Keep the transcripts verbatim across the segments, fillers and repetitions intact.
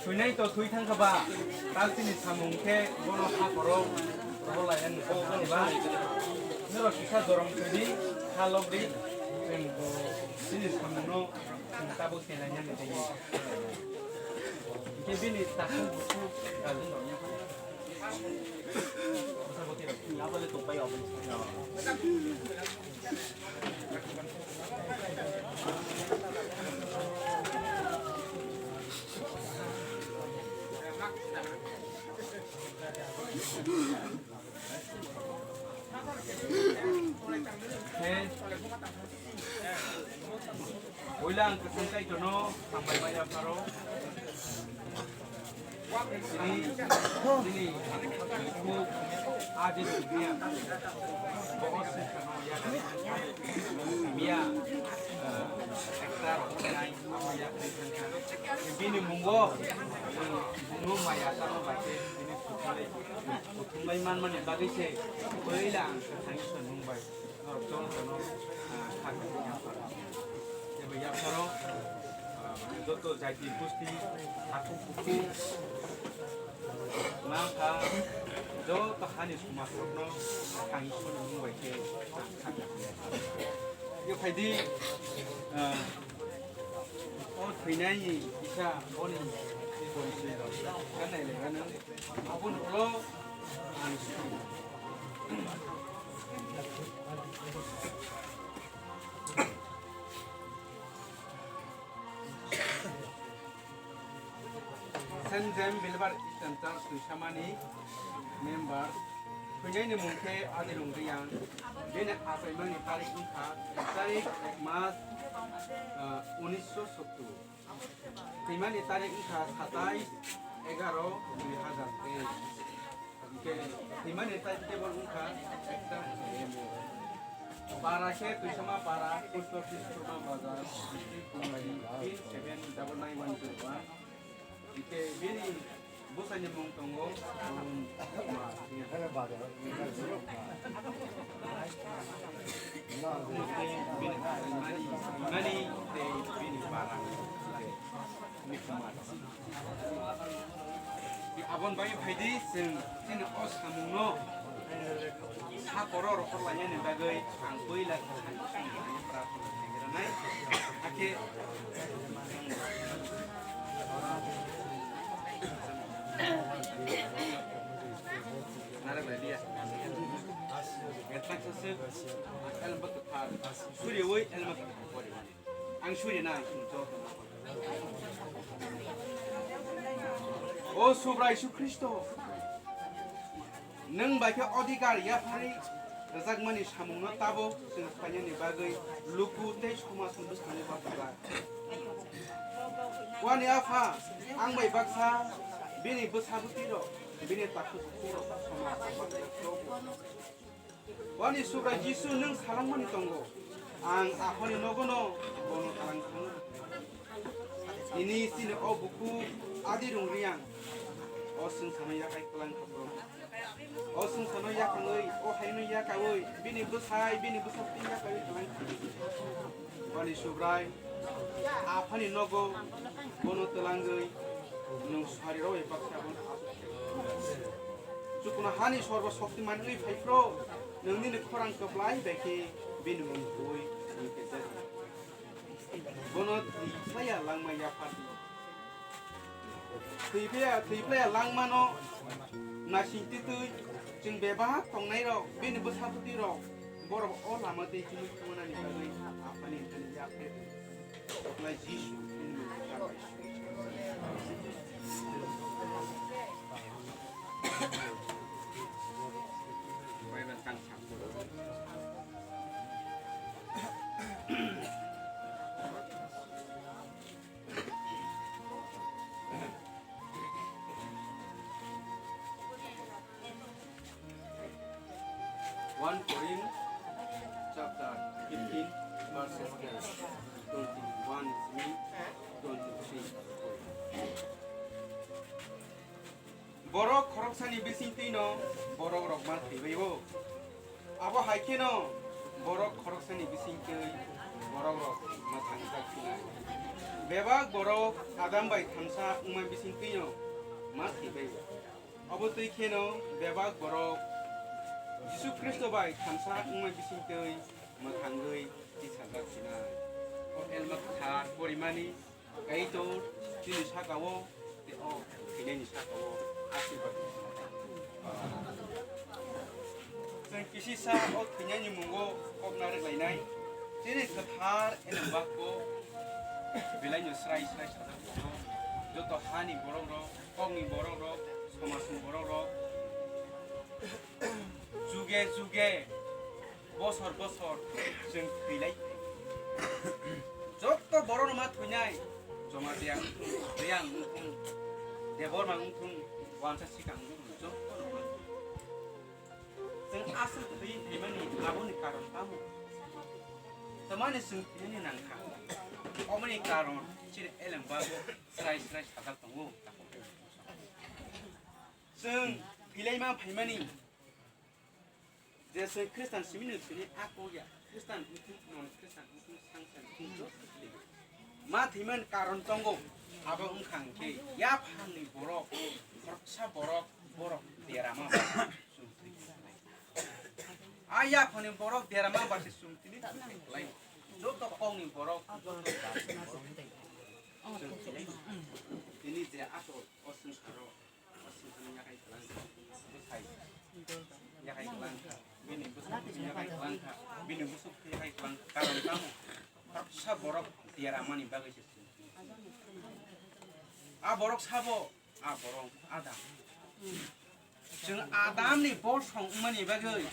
Thwinai to thwi thang kha ba, tal chini samung khe bono ha khoro rohor lainani kok thani ba. Norok kisa jorom thwidi, ha lok di, chwng bo chini samung no chwng tabuk se lainani tei. Hingke bini takhuk bukhuk gajin rok ya. Bwsa bwtwi rok. Abole tongpai abole. Puila ang kwchwng Kaitorno hambai maya pharo. Chini, chini, adi dunia. Bohot se khano ya, ya, eh, ekta rok nai, ya, bini mungo, eh, mungo maya tamo bai khe, bini kuthumlai, kuthumlai man mani bagwi se, puila ang kwchwng Kaitorno bai. Norok joto no, ah, kha kha yaphar. Ebo yapharo, ah, joto jati gusti, hakhuk bukhuk, mangkha, joto hani somaj rokno kha kha Isor ni mung bai khe, ah, kha kha yaphar. Yo phaidi, ah, o thwinai ni kisa boni boni swi rok, kan nai le gano, aboni ulo ang Saint James Believer Eastern Church Tuisamani member thwinaini mung khe Adirung Riyang. Bini achaimani tarik wngkha ek tarik ek mas, ah, unisho sottur. Thwimani tarik wngkha satais egaro dui hazar teis. Hingke thwimani tarik tebo wngkha ekta A M O. Para khe Tuisama para, post office Kurma Bazar, district Konglahi, pin seven double nine one zero one. Hingke bini bwsani mung tongo Arun Kumar. Mani, mani tei bini para. Aboni bagwi phaidi chwng chini o samungno sa koro rohor lainani bagwi ang puila khe prarthana khairoknai. Hakhe narwk lai liya. Elma kwthar. Suriwi elma kwthar poriwani. Ang suri na ang suri joto. O Subrai Jisu Khristo, nwng bai khe odhikar yaphari rwjakmani samungno tabuk chwng khlainani bagwi luku tei somajni bwskango bachajak. Wani Apha, ang bai baksa bini bwsa bwtwi rok, bini takhuk bukhuk rok somaj Wani Subrai Jisu nwng salangmani tongo, ang Aphani nogono bono twlang thango. Nini chini o bukhuk Adirung Riyang, o swngcharno yakai twlang kha bro. O swngcharno yakangwi, o haino yakawi, bini bwsai, bini bwsaptwi yakawi twlang kha. Wani Subrai, Aphani nogo bono twlangwi, nwng sari rw baksa bono. Chukuna hani sorbo shoktiman wngwi phai phro, nwng nini khorang kwplai bai khe bini mung twi wngwi khe jak. Bono twi saya langma yaphar di. Thwi phaya, thwi phaya langmano naising twi twi chwng bebak tongnai rok, bini bwsa bwtwi rok, borok o lama twi chumui thangmani bagwi Aphani thani yaphar di. One Corinth chapter fifteen, verses twenty-one, twenty-three. Borok khoroksani bisingtwino borok rok ma thwibaio. Abo hai kheno borok khoroksani bisingtwi borok rok ma thangjak phinai. Bebak borok Adam bai thamsa wngma bisingtwino ma thwibai. Obo twi kheno bebak borok Jisu Khristo bai thamsa wngma bisingtwi mwthangwi tisajak sinai. O Elma Kwthar porimani Kaitor chini saka-o tei o thwinaini saka-o asirwad rwkha. Chwng kisisa o thwinaini mungo kok narwk lainai. Chini kwthar Elma Bak-o belaino srai srai sajak tongo. Joto hani borok rok, kokni borok rok, somajni borok rok juge juge bosor bosor chwng thwilai. Joto borokno ma thwinai, Jamatia wngthung, Reang wngthung, Debbarma wngthung, Wansa Sikang wngthung, jotono ma thwinai. Chwng aswk thwi phaimani aboni karon tamo? Tamani chwng thwinani nangkha. Oboni karon chini Elma Bak-o srai srai sajak tongo. Chwng thwilaima phaimani je chwng Khristan simi no thwini a kok ya, Khristan wngthung, non Khristan wngthung, sangsa wngthung, joto thwini. Ma thwimani karon tongo, abo wngkha hwnkhe yaphangni borok, khoroksa borok, borok derama ba chwng thwi khlai. A yaphangni borok derama ba se chwng thwi khlai. Joto kokni borok, joto jatni borok chwng thwi khlai. Tini je asol o swngcharo Yakai kwlangkha, bwsai yakai kwlangkha, bini bwsai yakai kwlangkha, bini bwsai yakai kwlangkha. Karon tamo? Khoroksa borok deramani bagwi se. A borok sabo, a borok Adam. Chwng Adamni bosong wngmani bagwi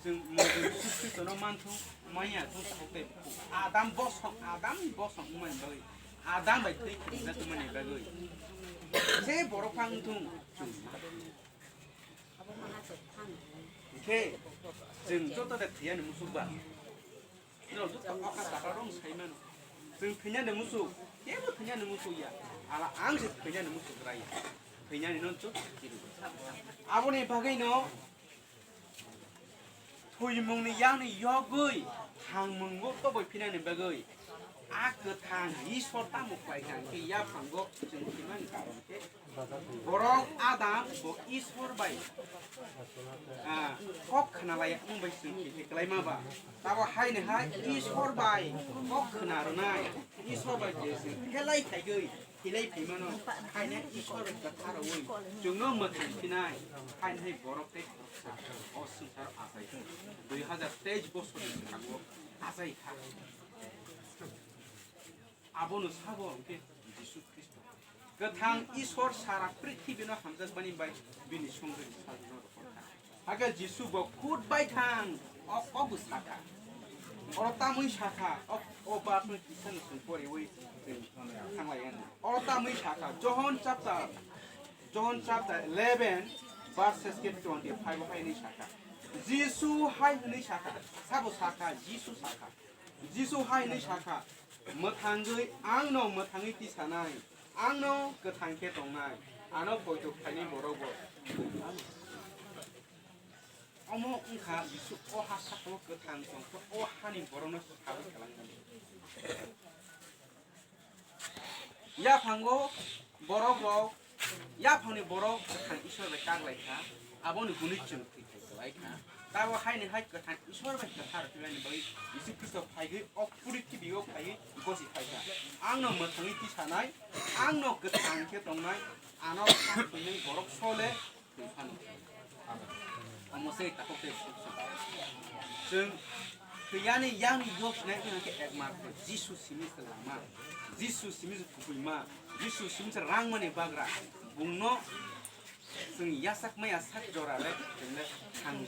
chwng Jisu Khristono manthung manya thung. Adam bosong, Adamni bosong wngmani bagwi. Adam bai thwi phunukjak wngmani bagwi je borok phang wngthung chwng ma. Hwnkhe chwng joto de thwiyani musuk ba? Norok joto okha chakra rok sai mano. Chwng thwinani musuk, kebo thwinani musuk ya. Ala ang se thwinani musuk raya. Thwinani no joto kiri. Aboni bagwi no Thwimungni yakni yogwi thangmungo toboi phinani bagwi a kwthang Isor tamo khlai kha hwnkhe yaphango chwng thwimani karon khe borok Adam bo Isor bai, ah, kok khna laiya wng bai chwng khe khlaima ba. Tabo haini hai Isor bai kok khna rwnai, Isor bai je chwng khelai khaigwi Thilai phaimano, khaina Isor bai kwthar rwi chwngno mwthang phinai, khainai borok tei khoroksa o swngcharo achai kha. Dui hazar teis bosorni swkango achai kha. Abono sabo hwnkhe Jisu Khristo. Kwthang Isor sara prithibino hamjakmani bai bini songdorni sajwkno rohor kha. Hakhe Jisu bo khut bai thang, o kok bo sakha. Oro tamwi sakha, o, o verse no kisa no chwng poriwi chwng thanglai anw. Oro tamwi sakha, Johon chapter, Johon chapter eleven, verses ke twenty five o hai hwnwi sakha. Jisu hai hwnwi sakha, sabo sakha, Jisu sakha. Jisu hai hwnwi sakha, mwthangwi angno mwthangwi tisanai, angno kwthang khe tongnai, ano poito khlainai borok bo. Omo wngkha Jisu o ha sakao kwthang tongkha, o hani borokno sawi kwlangmani. Yaphango borok rok, yaphangni borok kwthang Isor bai kak lai kha, aboni hwnwi chwng thwi thai kwlai kha. Tabo haini hai kwthang Isor bai kwthar khlaini bagwi Jisu Khristo phaigwi o purithibio phaiwi gosi phai kha. Angno mwthangwi tisanai, angno kwthang khe tongnai, ano kha thwinai borok sole Omo se takhuk tei suk suk. Chwng thwiyani yakni yok sinai wngkha khe ekmatro Jisu simi se lama, Jisu simi se kubuima, Jisu simi se rangmani bagra. Bungno chwng yachak maya sak jora le, chwng le thang,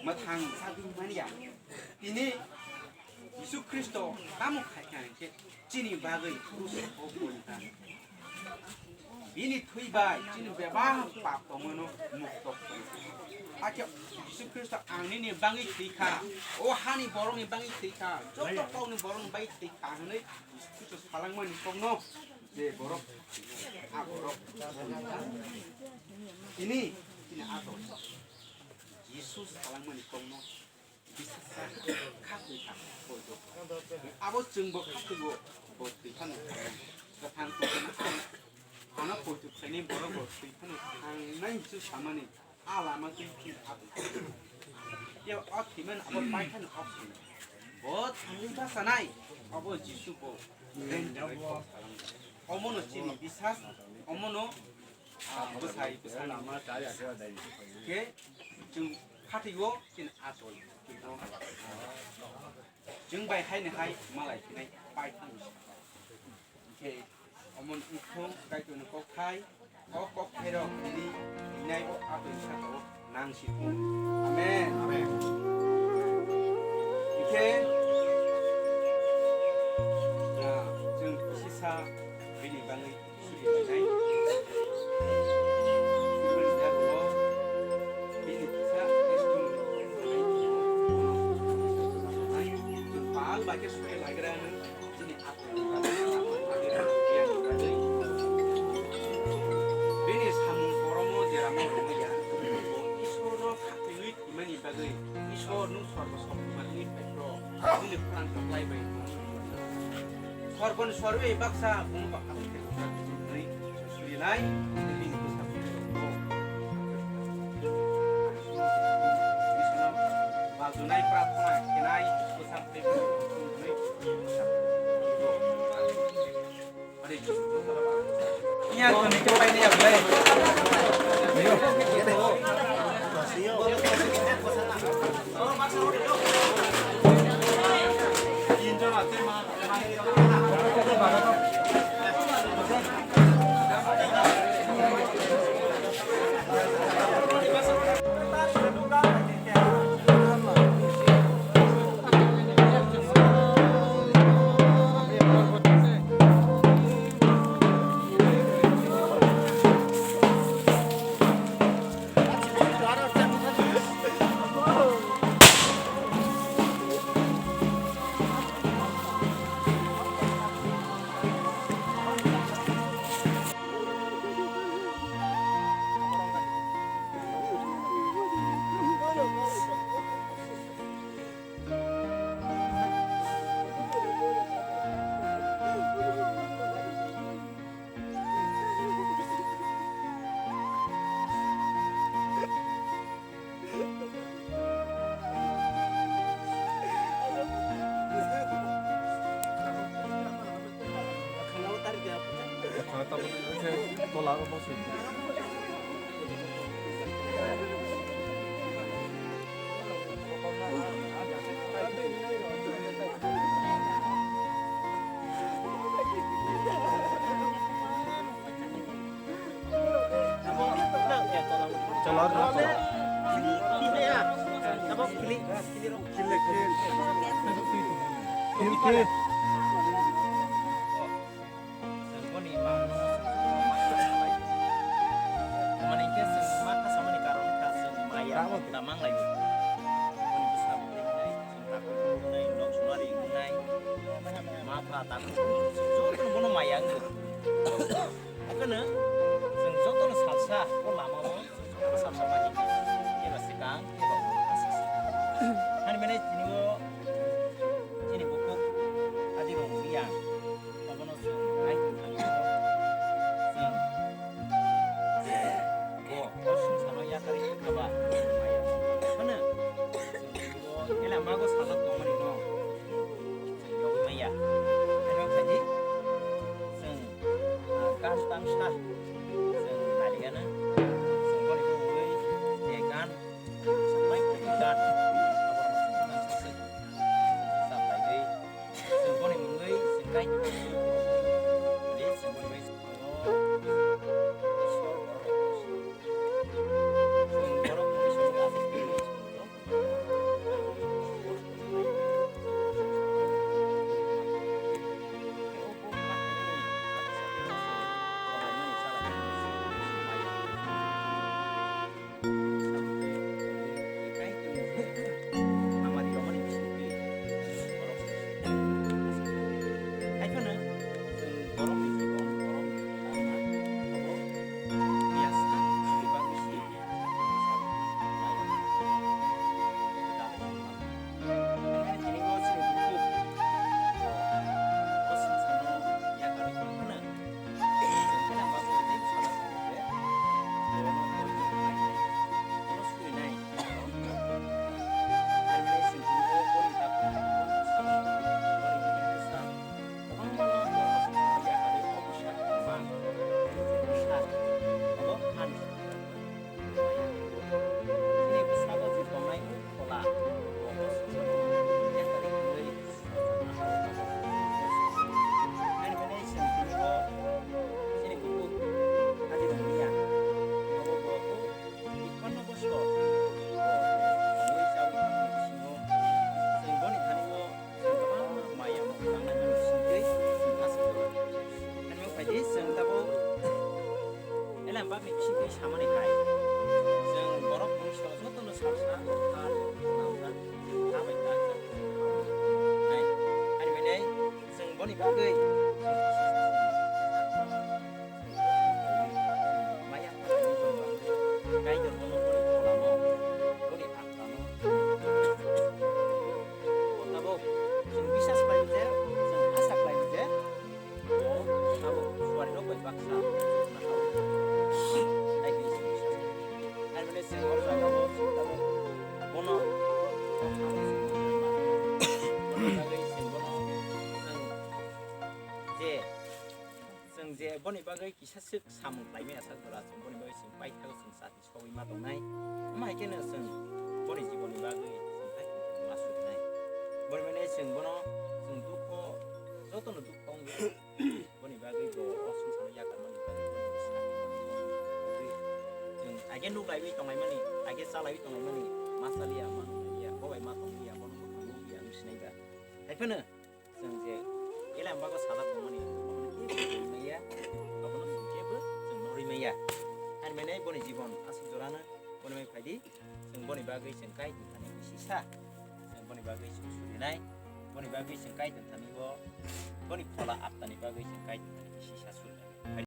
mwthang sagwi manya. Tini Jisu Khristo tamo khai kha hwnkhe chini bagwi krusao pori kha. Bini thwi bai chini bebak pap tongmano mukto khlai kha. Hakhe Jisu Khristo ang nini bagwi thwi kha, o hani borokni bagwi thwi kha, joto kokni borokni bagwi thwi kha hwnwi Jisu Khristo salangmani kokno je borok a borok tini chini a Jisu salangmani kokno Bisasa kha twi kha, bo do. Abo chwng bo kha twi bo, bo twi phano. Kwthang kwthang ano poito khlainai borok bo thwi phano thangnai hinwi samani a lama twi phano abo. Tei o thwimani abo pai phano o thwimani. Bo thangwi bachanai abo Jisu bo. Omono chini bisas, omono, ah, bwsai, bwsai. Khe chwng phatwi o chini atoi. Chwng bai haino hai malai khinai pai thangwi. Hwnkhe omo wngkha Kaitorni kok hai, o kok hai rok nini hinai o atwi saka o nang si thung. Amen. Amen. Hwnkhe, ah, chwng sisa bini bagwi suri tongnai. Bini kisa testimony. Chwng pal bai khe suri lagra nang. Bini samung koromo jeramo rwngya, bo Isorno khathoiwi thwimani bagwi Isor nwng sorgo sokma wngwi phaikro, bini khorang kwplai bai tong. Sorgoni sorwi baksa bumba aboni thai hwnwi surinai, bini bwsa bumung. Isor bajunai prarthana khenai bwsa. Chwng boni mangno chwng ma kha salai. Tamani hwnkhe chwng ma kha samani karon wngkha chwng maya da mang lai. Boni bwsa bwrwi wngnai, chwng takhuk wngnai, nok sunari wngnai, ma pha takhuk wngnai, chwng jotono bono maya wngo. Hakheno chwng jotono salsa o lama o. Sab sab bai. Eba se kang, eba o aswk se. Hani mene tini o, chini bukhuk adi rong ya. Abono chwng nai tong thang. Chwng bo o sung sano ya kari kaba. Hana. Chwng bo ele mago salak tongmani no. Chwng yong maya. Ano khaji. Chwng Ah, kas tang sa. Chwng naliya na. Chwng boni mungwi je gan. Sampai gan. Abo chwng tang sa se. Sampai dei. Chwng boni mungwi chwng kai. Dei chwng boni mungwi. Chwng borok mungwi chwng aswk. Belai bagwi bisingtwi samani hai. Chwng borok mungsa jotono salsa, sal, swnamjak, abai tangjak. Hai, hai mene, chwng boni bagwi maya, Kaitor bono boni pholano, boni atlano. Tabuk, chwng bisas khlai je, chwng asa khlai je, Bo abo suari rok bai baksa na hao. Ai khe sini sa. Ai mane sini hor sa hao sini tamo. Bono. Bono bagwi sini bono. Sini je. Sini je boni bagwi kisa sik samung lai maya sa jora sini boni bagwi sini pai thago sini sa. Sogwi ma tongnai. Ama hai kheno chwng boni jibonni bagwi chwng hai ma suknai. Boni mane chwng bono chwng dukho, jotono dukho wngwi boni bagwi bo o swngcharno yakarmani bagwi boni bwskango chwng age nuk laiwi tonglaimani, age cha laiwi tonglaimani, ma chaliya, ma nukliya, bo bai ma tongliya, bono bwkhak nukliya wng sinai ba. Hai phano Chwng je elem bago sajak tongmani, abono kebo rwi maya, abono chwng kebo chwng norwi maya. Ani mane boni jibon aswk jorano boni mai phaidi, chwng boni bagwi chwng Kaitor thani bisi sa, chwng boni bagwi chwng surinai, boni bagwi chwng Kaitor thani bo, boni phola aptani bagwi chwng Kaitor thani bisi sa surinai.